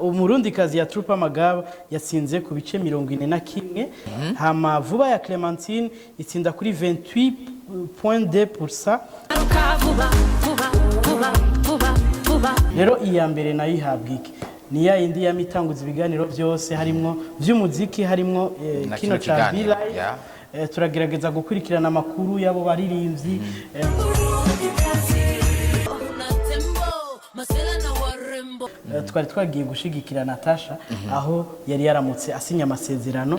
Umurundikazi ya Troupe Amagaba yatsinze ku bice 41. Hama Vuba ya Clementine itsinda kuri 28.2%. Rero iya mbere nayo ihabwa iki? Ni ya yindi yamitanguza ibiganiro byose, harimwo vy'umuziki, harimwo na kino kino ca kiganiro, Be Live. Ya. Turagerageza gukurikirana amakuru y'abo baririmbyi. Twari twagiye gushigikira Natasha aho yari yaramutse asinya amasezerano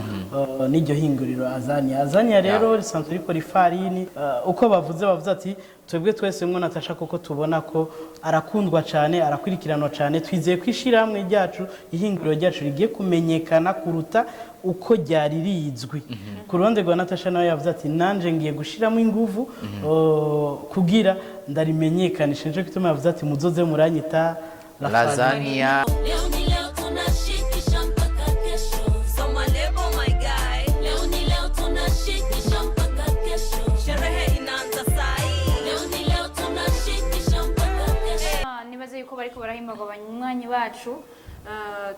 n'iryo hinguriro Azania. Azania rero risanzwe rikora ifarini. Uko bavuze ati twebwe twese mwo Natasha, kuko tubona ko arakundwa cyane, arakurikiranwa cyane, twizeye ko ishyirahamwe ryacu, ihinguriro ryacu rigiye kumenyekana kuruta uko ryari rizwi. Ku ruhande rwa Natasha nawe yavuze ati nanje ngiye gushiramo inguvu kugira ndarimenyekanisha. Nico gituma yavuze ati muzoze muranyita La Lazania. Leo ni leo, tunashikisha mpaka kesho. Soma lebo, my guy. Leo ni leo, tunashikisha mpaka kesho. Sherehe inaanza sai. Leo ni leo, tunashikisha mpaka kesho. Ah, nibaze yuko bariko barahimbaga abanywanyi bacu.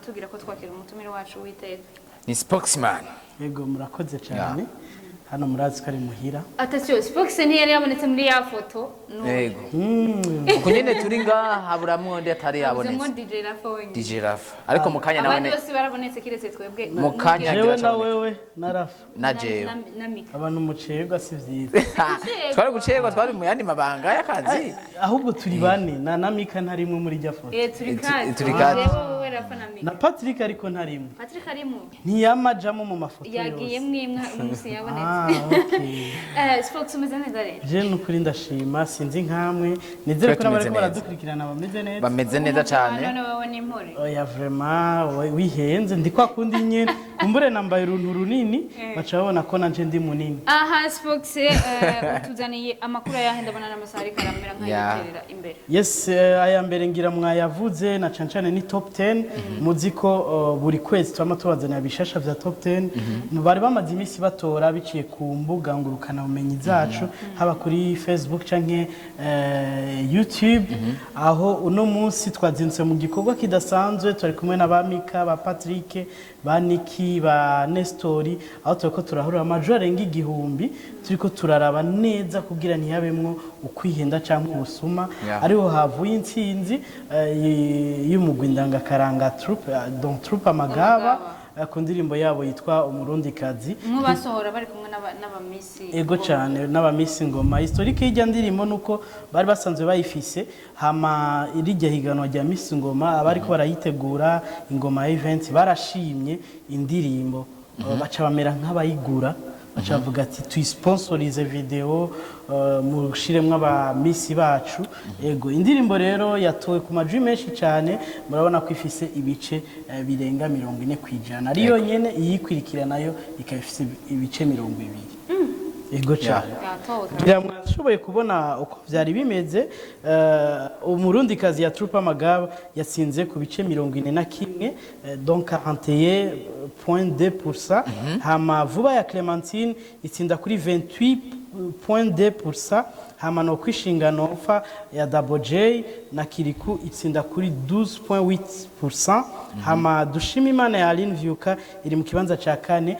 Tugira ko twakira umutumire wacu w'iteka. Ni spokesman. Yego, murakoze cyane. Hano murazi ko ari muhira. Attention, spokes ntiyari yabonetse muri ya foto. Yego, uko nyene turi ngaha haburamwo undi atari yabonetse yabonetse. DJ Rafa wenyine. DJ Rafa, ariko mu kanya Abandi nawe bose barabonetse kiretse twebwe. Mu kanya Jewe na agira. Wewe na Rafa. Na jewe. Na Mika. Abantu mucerwa si vyiza. Twari gucerwa, twari mu yandi mabanga y'akazi. Ahubwo turi bane, na Mika ntarimwe muri rya foto. Eh, turi kati. Turi kati. Jewe, wowe, Rafa na Mika. Na Patrick ariko ntarimwe. Patrick arimo. Ntiyamajamo mu mafoto Yagiye yose. mwimwe umunsi yabonetse. Ah, okay. Spokes, umeze neza rero? Je nukuri ndashima, sinzi nkamwe, nizere Twe ko n'abariko tumeze neza. baradukurikirana bameze neza. Bameze neza cyane. None wowe ni impore? Oya, vraiment wihenze, ndi kwa kundi nyene, kumbure nambaye uruntu runini baca babona ko nanje ndi munini. Aha Spokes, utuzaniye amakuru ayahe? Ndabona n'amasaha ariko aramera nk'ayiterera imbere. Yes, aya mbere ngira mwayavuze na cane cane ni top 10. Muzi ko buri kwezi twama tubazanira bishasha vya top 10. Bari bamaze iminsi batora biciye ku mbuga ngurukana bumenyi zacu, haba kuri Facebook canke YouTube, aho uno munsi twazindutse mu gikorwa kidasanzwe. Turi kumwe na ba Mika, ba Patrick, ba Niki, ba Nestori, aho turiko turahurira amajwi arenga 1000, turiko turaraba neza kugira ntiyabemwo ukwihenda canke ubusuma. Ariho havuye intsinzi y'umugwi Ndangakaranga Troupe, donc Troupe Amagaba, ku ndirimbo yabo yitwa Umurundikazi. Mwe basohora bari kumwe n'abamisi. Ego cyane, n'abamisi ngoma. Historique y'ijya ndirimbo nuko bari basanzwe bayifise, hama irijya higanwa rya Miss Ngoma, abariko barayitegura Ingoma Event barashimye indirimbo, baca bamera nk'abayigura, baca bavuga ati tuyisponsorize video, mushiremwo abamisi bacu. Ego, indirimbo rero yatowe ku majwi menshi cyane, murabona ko ifise ibice birenga 40%, ariyo nyene iyikurikira nayo ikaba ifise ibice 20. Ego cyane. Yatowe. Ngira mwashoboye kubona uko vyari bimeze. Umurundikazi ya Troupe Amagaba yatsinze ku bice 41, donc 41.2%. Hama Vuba ya Clementine itsinda kuri 28.2%. Hama no kwishinga Nofa ya Double J na Kiriku itsinda kuri 12.8%. Hama Dushima Imana ya Aline Vyuka iri mu kibanza ca kane,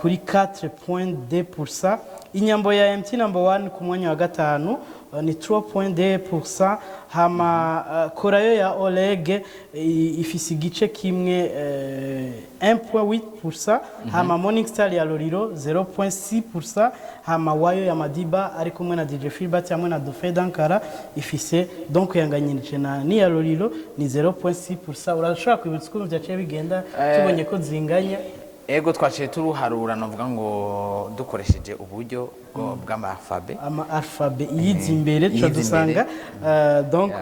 kuri 4.2%. Inyambo ya MT Number 1 ku mwanya wa gatanu, ni 3.2%. Hama Korayo ya Oleg ifise igice kimwe, 1.8%. Hama Morning Star ya Loriro 0.6%. Hama Wayo ya Madiba ari kumwe na DJ Philbert hamwe na Dauphin Dankara ifise, donc yanganyije na ni ya Loriro, ni 0.6%. Urashobora kwibutsa ukuntu vyaciye bigenda? Tubonye ko zinganya. Ego, twaciye turuharura, novuga ngo dukoresheje uburyo bw'ama alphabet. Ama alphabet iyiza imbere Iyiza tuca dusanga donc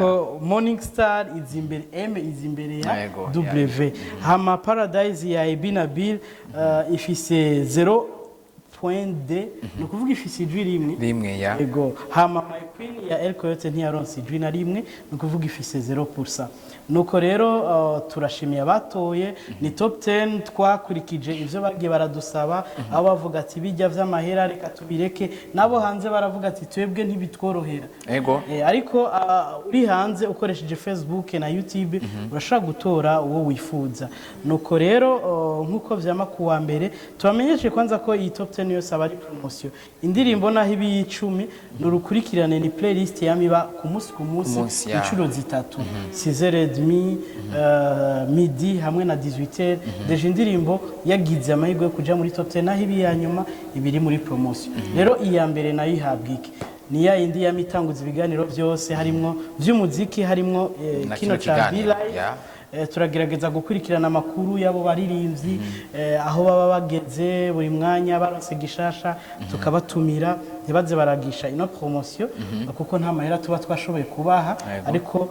Morning Star iza imbere, M iza imbere ya W. Hama Paradise ya Ebina Bill ifise 0.d, ni ukuvuga ifise ijwi rimwe. Rimwe, ya. Ego. Hama My Queen ya El Coyote ntiyaronse ijwi na rimwe, ni ukuvuga ifise 0%. Nuko rero turashimiye abatoye. Ni top 10 twakurikije ivyo bagiye baradusaba, aho bavuga ati bijya vy'amahera reka tubireke, nabo hanze baravuga ati twebwe ntibitworohera. Ariko uri hanze ukoresheje Facebook na YouTube urashobora gutora uwo wifuza. Nuko rero nkuko vyama kuwa mbere, tubamenyeshe kwanza ko iyi top 10 yose aba ari promotion. Indirimbo naho iba iy'icumi, ni urukurikirane, ni playlist yamiba ku munsi ku munsi, munsi, ya. inshuro zitatu: 6h30, midi hamwe na 18h. Déjà indirimbo yagize amahirwe yo kuja muri top 10, naho iba iya nyuma, ibiri muri promotion. Rero iya mbere nayo ihabwa iki? Ni ya yindi yamitanguza ibiganiro byose, harimwo vy'umuziki, harimwo Na kino kino ca kiganiro, Be Live. ya. Turagerageza gukurikirana amakuru y'abo baririmbyi, aho baba bageze buri mwanya, baronse gishasha tukabatumira, ntibaze baragisha ino promotion kuko nta mahera tuba twashoboye kubaha. Ariko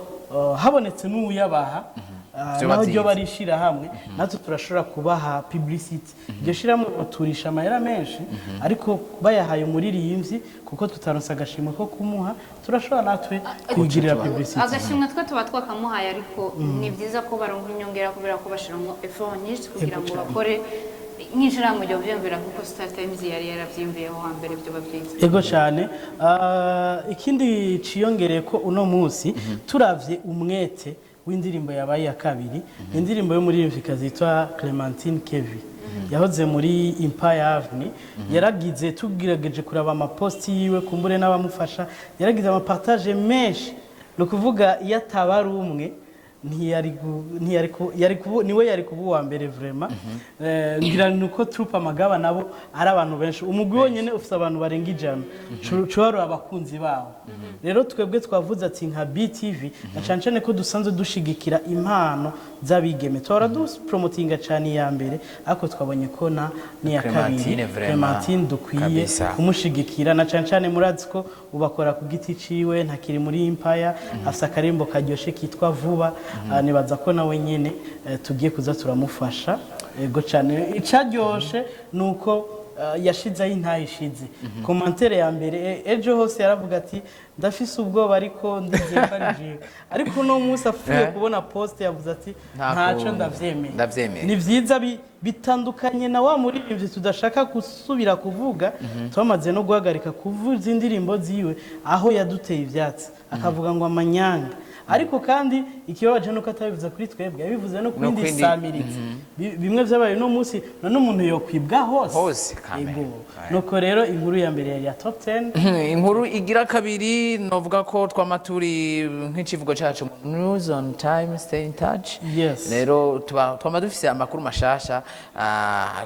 habonetse n'uyabaha, Vyoba naho ryo vyiza. barishira hamwe natwe turashobora kubaha publicity. Iryo shirahamwe baturisha amahera menshi, ariko bayahaye umuririmbyi, kuko tutaronse agashimwe ko kumuha, turashobora natwe kwigirira publicity. Agashimwe twe tuba twakamuhaye, ariko ni byiza ko baronka inyongera kubera ko bashiramo effort nyinshi kugira ngo bakore nk'ishirahamwe ryo byiyumvira, kuko Star Times yari yarabyiyumviyeho hambere, byo byiza. Ego cyane. Ikindi ciyongereye ko uno munsi turavye umwete w'indirimbo yabaye iya kabiri, ni indirimbo y'umuririmvyikazi yitwa Clementine Kevi, yahoze muri Empire Avenue. Yaragize, tugerageje kuraba amaposti yiwe, kumbure n'abamufasha, yaragize amapartage menshi. Ni ukuvuga iyo ataba ari umwe ntiyari ntiyari yari niwe yari kuba uwa mbere vraiment. Ngira ni uko troupe Amagaba nabo ari abantu benshi, umugwi wonyene ufite abantu barenga 100, cubarura abakunzi bawo. Rero twebwe twavuze ati nka BTV, na cane cane ko dusanzwe dushigikira impano z'abigeme, tuhora dupromotinga cane iya mbere, ariko twabonye ko na n'iya kabiri Clementine, vraiment. Clementine dukwiye Kabisa. kumushigikira, na cane cane murazi ko ubakora ku giti ciwe, ntakiri muri Empire, afise akarimbo karyoshe kitwa Vuba. Nibaza ko nawe nyene tugiye kuza turamufasha. Ego cane. Icaryoshe nuko yashizeho intayishize commentaire ya mbere, ejo hose yaravuga ati ndafise ubwoba ariko ndizeye ko ari jewe. Ariko uno munsi apfuye kubona post yavuze ati Nta ntaco, ndavyemeye. Ndavyemeye. Ni vyiza, bitandukanye na wa muririmbyi tudashaka gusubira kuvuga, twamaze no guhagarika kuvuza indirimbo ziwe, aho yaduteye ivyatsi akavuga ngo amanyanga. Ariko kandi ikibabaje nuko atabivuze kuri twebwe, yabivuze no ku No yindi samirizi. Bimwe vyabaye uno munsi, none umuntu yokwibwa hose. Hose, kame. Ego. Nuko rero inkuru ya mbere yari ya top 10. Inkuru igira kabiri, novuga ko twama turi nk'icivugo cacu, news on time, stay in touch. Rero tuba twama dufise amakuru mashasha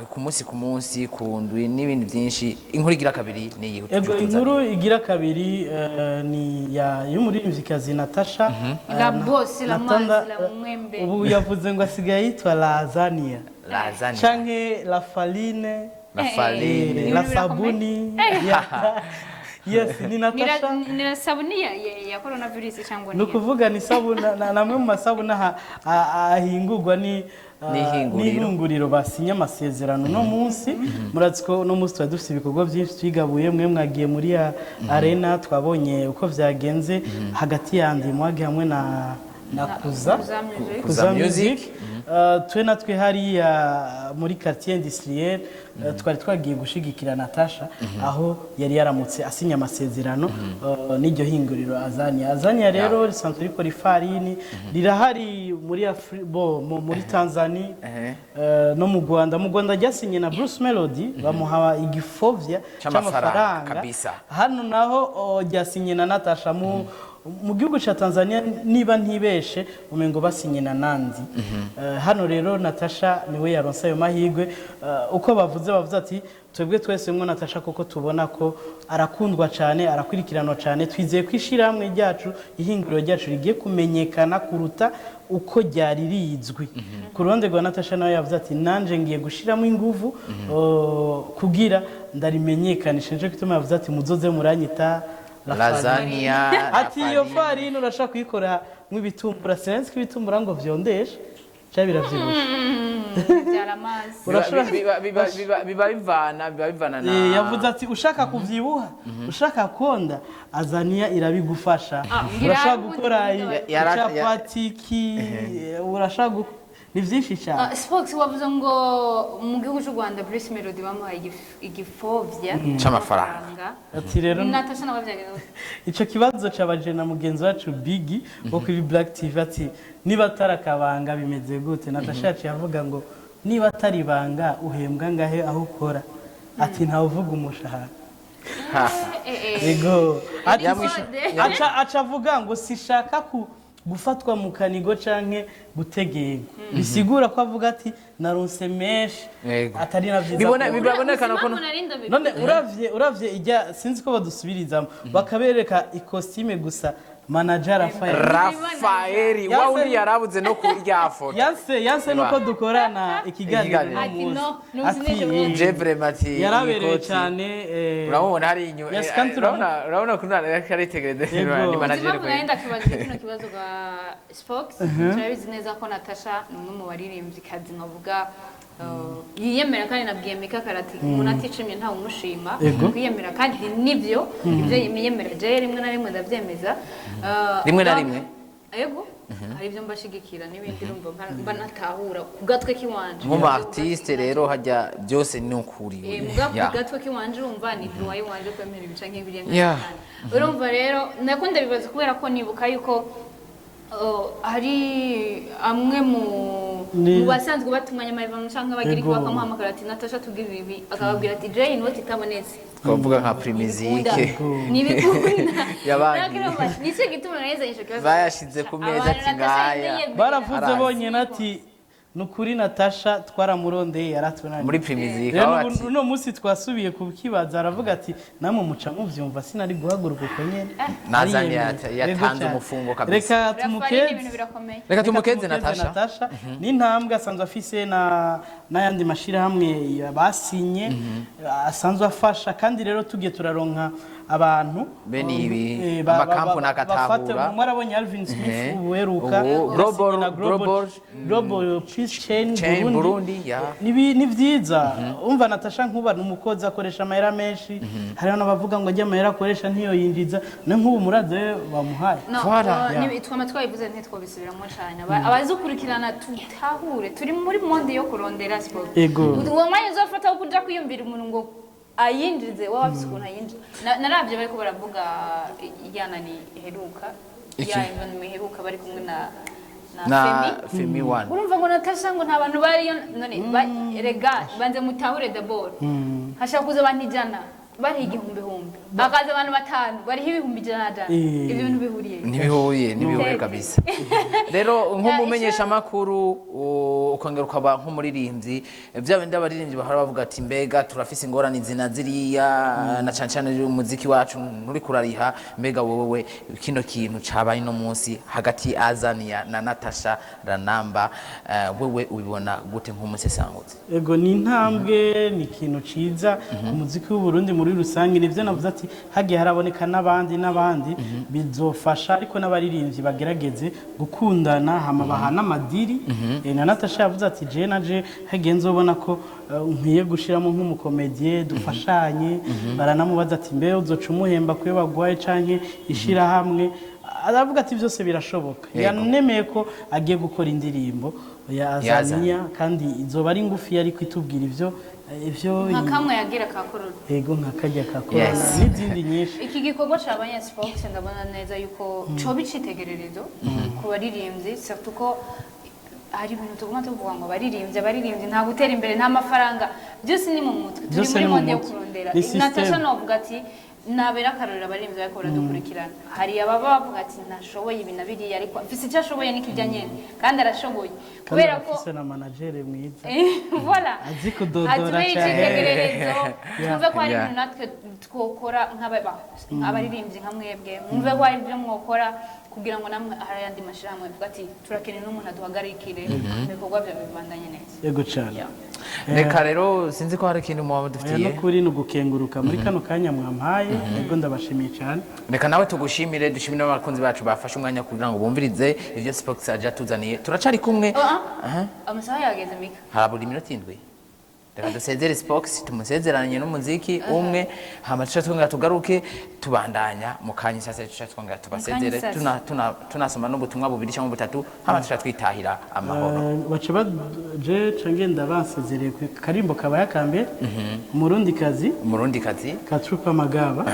ku munsi ku munsi, ku ndwi n'ibindi byinshi. Inkuru igira kabiri ni iyi? Ego, inkuru igira kabiri ni ya y'umuririmvyikazi Natasha. La boss, la Natanda- mazi, la mwembe. Ubu yavuze ngo asigaye yitwa Lazania Lazania. canke la farine, La farine. La sabuni. Yes, ni Natasha. Ni la sabuni ya coronavirus cyangwa Ni ni ukuvuga ni sabuna namwe mu masabuna ahingurwa ni N'ihinguriro. N'ihinguriro basinye amasezerano uno munsi. Murazi ko uno munsi tuba dufite ibikorwa byinshi twigabuye. Mwe mwagiye muri ya arena, twabonye uko vyagenze hagati ya Ndimwage hamwe na Kuza. Kuza Music. Kuza Kuza Music. Music. Twe natwe hariya muri quartier industriel, twari twagiye gushigikira Natasha, aho yari yaramutse asinya amasezerano n'iryo hinguriro Azania. Azania rero risanzwe rikora ifarini, rirahari muri bo, muri Tanzania, no mu Rwanda. Mu Rwanda ryasinye na Bruce Melody, bamuha igifovya c'amafaranga, c'amafaranga. Kabisa. Hano naho ryasinye na Natasha. Mu gihugu cya Tanzania, niba ntibeshe, umengo basinye na Nandi. Hano rero Natasha niwe yaronse ayo mahirwe. Uko bavuze ati twebwe twese mwo Natasha, kuko tubona ko arakundwa cyane, arakurikiranwa cyane, twizeye ko ishyirahamwe ryacu, ihinguriro ryacu rigiye kumenyekana kuruta uko ryari rizwi. Ku ruhande rwa Natasha nawe yavuze ati nanje ngiye gushiramo inguvu kugira ndarimenyekanisha. Nico gituma yavuze ati muzoze muranyita La Farine. Lasagna. Ati iyo farini urashaka kuyikora nk'ibitumbura, sinzi ko ibitumbura ngo vyondeshe cyangwa biravyibushe. Byara amazi. Biba bivana, biba bivana na Yavuze ati ushaka kuvyibuha, ushaka konda, Azania irabigufasha. Urashaka gukora icapati ki, urashaka ni vyinshi cyane. Spox, wavuze ngo mu gihugu cy'u Rwanda Bruce Melody bamuhaye igifovya c'amafaranga. Ati rero Natasha nawe byagenze gute? Ico kibazo cabaje na mugenzi wacu Biggie wo kuri Black TV, ati niba atari akabanga bimeze gute? Natasha yaciye avuga ngo niba atari ibanga uhembwa ngahe aho ukora? Ati ntawe uvuga umushahara. Ego. Ati aca avuga ngo sishaka ku gufatwa mu kanigo canke gutegerwa, bisigura ko avuga ati naronse menshi atari na vyiza. Bibonekana ko none uravye ijya, sinzi ko badusubirizamo bakabereka ikositime gusa, manager Rafael Rafaeli wa undi yarabuze no ku rya foto. Yanse nuko dukorana ikiganiro. Ati no, ati je vraiment ati yarabereye cyane. Urabona hari inyu, urabona ko aritegereza ni manager ko yenda kibazo kino kibazo ga Spox. Turabizi neza ko Natasha ni umwe mu baririmbyi kazi nkavuga yiyemera, kandi nabwiye Mika Karati umuntu aticimye ntawe umushima kwiyemera, kandi nibyo ibyo yiyemera je rimwe na rimwe ndabyemeza, rimwe na rimwe yego hari ibyo mbashigikira n'ibindi urumva mba natahura ku gatwe kiwanje mu artiste. Rero hajya byose ni ukuri. Ku gatwe kiwanje urumva ni droit yiwanje kwemera ibica nk'ibiriya nk'ibiriya. Urumva rero nakunda bibaza kubera ko nibuka yuko hari amwe mu basanzwe batunganya amaevent cyangwa bagira iki bakamuhamagara ati Natasha tubwire ibi, akababwira ati Jay inoti itabonetse, twavuga nka Primizike nibikunda yabangi nicyo gituma neza ico kibazo bayashize ku meza ati ngaya baravuze bonyene ati nukuri Natasha twaramurondeye yaratunaniye muri Primizike. Uno munsi twasubiye kukibaza aravuga ati namwe muca muvyumva sinari guhaguruka uko nyene nazanye yatanze umufungo kabisa. Reka tumukeze Natasha ni intambwe asanzwe afise na n'ayandi mashirahamwe basinye asanzwe afasha, kandi rero tugiye turaronka abantu bene ibi amakampuni akatahura. Mwarabonye Alvin Smith uheruka Global Peace Chain Burundi, ni vyiza. Umva Natasha nkuba numukozi akoresha amahera menshi, hariho n'abavuga ngo ajya amahera akoresha ntiyo yinjiza, no nkubu muraze bamuhaye. Ni twama twabivuze ntitwobisubiramo cyane, abazukurikirana tutahure turi muri monde yo kurondera sport. Uwo mwanya uzofata wo kuja kwiyumvira umuntu ngo ayinjize waba afise ukuntu ayinjiza. Naravye bariko baravuga ijyana ni heruka ya ibintu heruka bari kumwe na Femi One. Urumva ngo Natasha ngo nta bantu bariyo none rega banze mutahure d'abord. Hashaka kuza abantu 100 bari 1000 bakaza abantu 5 bari 100,000. Ibyo bintu bihuriye ntibihuye kabisa. Rero nk'umumenyesha makuru ukongera ukaba nk'umuririmbyi, bya bindi abaririmbyi bahora bavuga ati mbega turafise ingorane zina ziriya na cyane cyane umuziki wacu nturi kurariha, mbega wowe kino kintu cabaye no munsi hagati Azania na Natasha Ranamba, wewe ubibona gute nk'umusesanguzi? Ego ni intambwe, ni ikintu ciza umuziki w'u Burundi muri rusange. Nivyo navuze ati hagiye haraboneka n'abandi bizofasha, ariko n'abaririmbyi bagerageze gukundana hama bahana amadiri. Na Natasha yavuze ati je naje hagiye nzobona ko nkwiye gushiramo nk'umukomedie dufashanye. Baranamubaza ati mbe uzoca umuhemba kuyo bagwaye canke ishira hamwe, aravuga ati byose birashoboka. Yanemeye ko agiye gukora indirimbo ya Azania kandi izoba ari ngufi, yari kwitubwira ivyo nka kamwe yagira ka corona. Ego nka kajya ka corona n'izindi nyinshi. Iki gikorwa cabanye Spox ndabona neza yuko coba icitegererezo ku baririmbyi, surtout ko hari ibintu tuguma tuvuga ngo abaririmbyi nta gutera imbere nta mafaranga, byose ni mu mutwe, turi muri monde yo kurondera. Natasha novuga ati nabera akarorero abaririmbyi bariko baradukurikirana, hari ababa bavuga ati ntashoboye ibi na biriya, ariko mfise icyo ashoboye nikijya nyene kandi arashoboye kubera ko afise na manager mwiza. Voilà, azi kudodora cyane. Twumve ko hari ibintu natwe twokora nk'abaririmbyi nka mwebwe, mwumve ko hari ibyo mwokora Kugira ngo namwe hari ayandi mashirahamwe avuga ati turakeneye n'umuntu aduhagarikire, ibikorwa byawe bibandanye neza. Yego cyane. Reka rero, sinzi ko hari ikintu muba Oya, mudufitiye. Nukuri ni ugukenguruka muri kano kanya mwampaye. Yego, ndabashimiye cyane. Reka nawe tugushimire, dushimire n'abakunzi bacu bafashe umwanya kugira ngo bumvirize ivyo Spox aje atuzaniye. Turacari kumwe. Oh, ah. Amasaha yageze, Mika. Harabura iminota 7. Reka dusezere Spox, tumusezeranye n'umuziki umwe, hama tuca twongera tugaruke tubandanya mu kanya sasa, tuca twongera tubasezere. Sasa. Tunasoma n'ubutumwa bubiri cyangwa butatu, hama tuca twitahira amahoro. Baca baje ca ngenda bansezereye ku karimbo kabaye akambere, Umurundi kazi. Umurundi kazi. Ka Troupe Amagaba.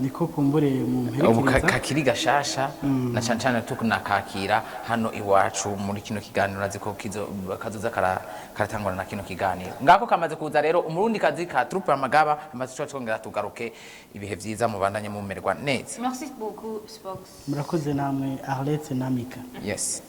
Niko kumbure mu Ubu mperekeza. Kakiri gashasha na cane cane tukunakakira hano iwacu muri kino kiganiro. Urazi ko kazoza karatangura na kino kiganiro. Ngako kamaze kuza rero, Umurundi kazi ka Troupe Amagaba. Amaze tuca twongera tugaruke. Ibihe vyiza, mubandanye mumererwa neza. Merci beaucoup, Spox. Murakoze namwe, Arlette na Mika. Yes.